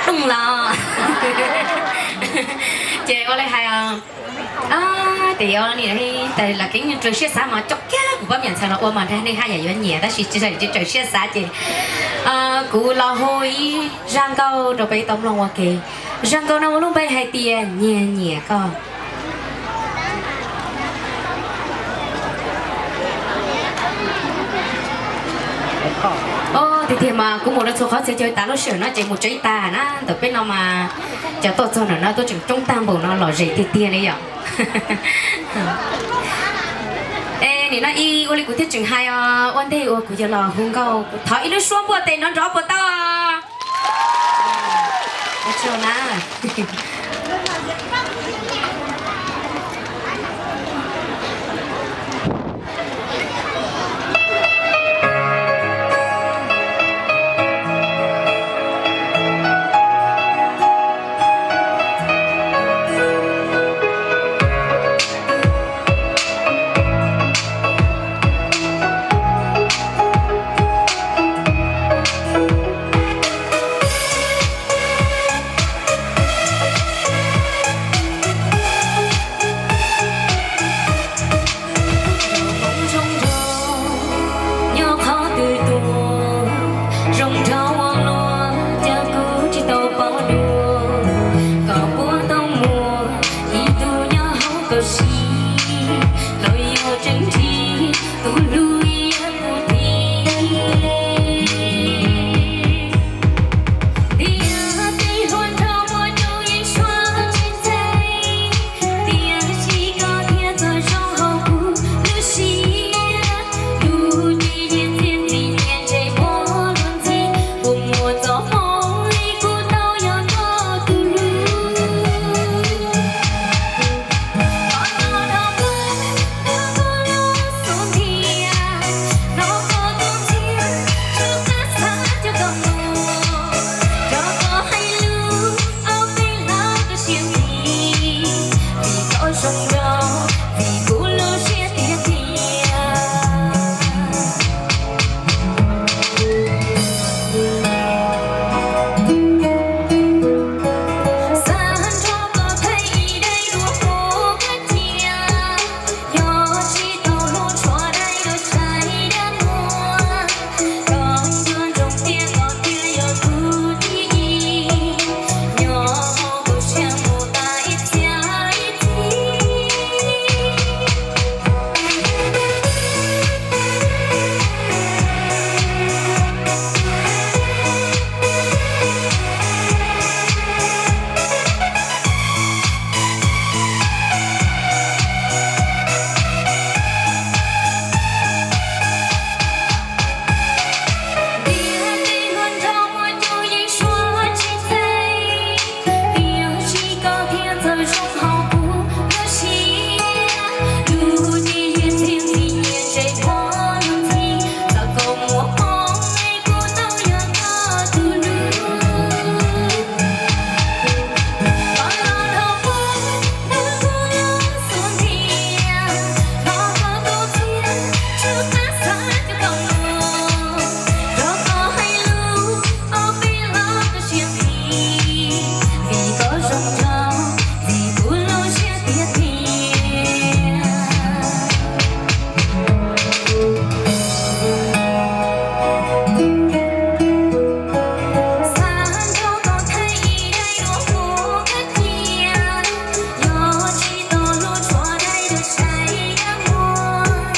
Tooj los. Ces ua li hais, tes ua li, tes lam kev raws siab xav mas coj kiag kuv pab me nyuam ntxhais los ua mas nrag nej haj yam yuav nyiam, tab sis tsis raws siab xav ces kuv los hu ib zaj nkauj rau peb tau mloog ua ke. Zaj nkauj no muaj lub npe hais tias nyiag nyiam koj. Tiag tiag mas kuv mus rau txhua qhov txhia chaw tas lub sij hawm no ces mus tsev tas na, ntawm peb no mas cov tuaj txog ntawm no tuaj tseem coob tag npaum no, lom zem tiag tiag li yom. Es nim no ib ua li kuv thiaj tseem hais os, ua ntej uas kuv yuav los hu nkauj kuv thov ib lub suab npuaj tes nrov nrov puas tau? Nyob qhov twg tuaj, zoo nraug ua luaj, cas kuv tsis tau paub dua. Koj puas tau muaj ib tug nyob hauv koj siab, los yog tseem nrhiav tus hlub ib yam kuv thiab. Tiam sis tej hluas nraug muaj coob yeej suav tsis ntxhais, tiam sis koj thiaj txawj zoo hauv kuv lub siab. Lub ntiaj teb txiaj txim nyiam ntshe pom luag ntxhi, puas muaj txoj hmoov li kuv tau yog koj tus hlub. Qhov no rau kuv, rau kuv lub xub ntiag, hnov koj tus ntxhiab, tsw qab xav coj koj mus, rau koj hais lus ob peb los koj siab ntsig, vim koj zoo nraug, vim kuv lub siab tiag tiag. Xav nrog koj thaij ib daim duab pub kab cia, yog tsis tau hlub tshuav daim duab saib dab muag, koj nco ntsoov tias koj thiaj yog tus thib ib, nyob hauv kuv siab mus tas ib txhiab ib txhis. Tiam sis koj thiaj txawj zoo hauv kuv lub siab, lub ntiaj teb txiaj txim nyiam ntshe pom luag ntxhi, txawm koj muaj hmoov li kuv tau yog koj tus hlub. Koj los dhau pab ntawm kuv lub xub ntiag, hnov koj tus ntxhiab, tsw qab xav coj koj mus, rau koj hais lus ob peb los koj siab ntsig, vim koj zoo nraug, vim kuv lub siab tiag tiag. Xav nrog koj thaij ib daim duab pub kab cia, yog tsis tau hlub tshuav daim duab saib dab muag,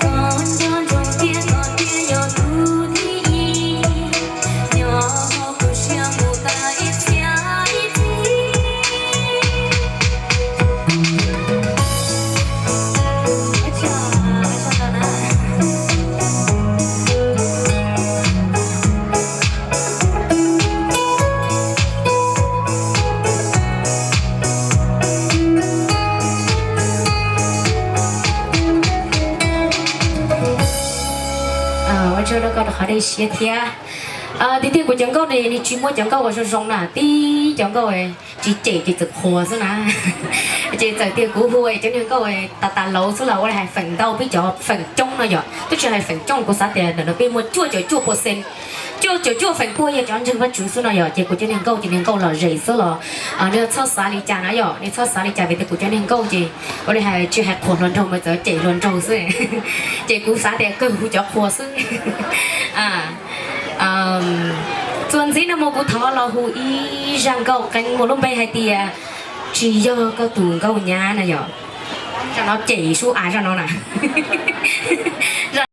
koj nco ntsoov tias koj thiaj yog tus thib ib, nyob hauv kuv siab mus tas ib txhiab ib txhis. Ua tsaug rau koj rau qhov dej siab thiab. Tiag tiag kuv cov nkauj no nws tsis muaj cov nkauj uas zoo zoo na, tib cov nkauj tsis cem ces txawm qhuas xwb na. Ces txawm tias kuv hu cov niag nkauj tas tas laus xwb los ua li hais feem ntau peb cov feem coob no yom, twb tsis hais feem coob, kuv xav tias ntawm no peb muaj cuaj caum cuaj percent Cuaj caum cuaj feem pua yog cov ntseeg Vajtswv xwb no yom, ces kuv cov niag nkauj ces niag nkauj lom zem xwb los nej txhob xav li cas na yom, nej txhob xav li cas vim tias kuv cov niag nkauj ces ua li hais tsis hais qhuas hluas nraug mas txawm cem hluas nraug xwb ces kuv xav tias kawg hu cov qhua xwb. Txuas ntxiv no mus kuv thov los hu ib zaj nkauj qeeb muaj lub npe hais tias tsis yog koj tus nkauj nyab na yom. Zaj no cem sub av zaj no na.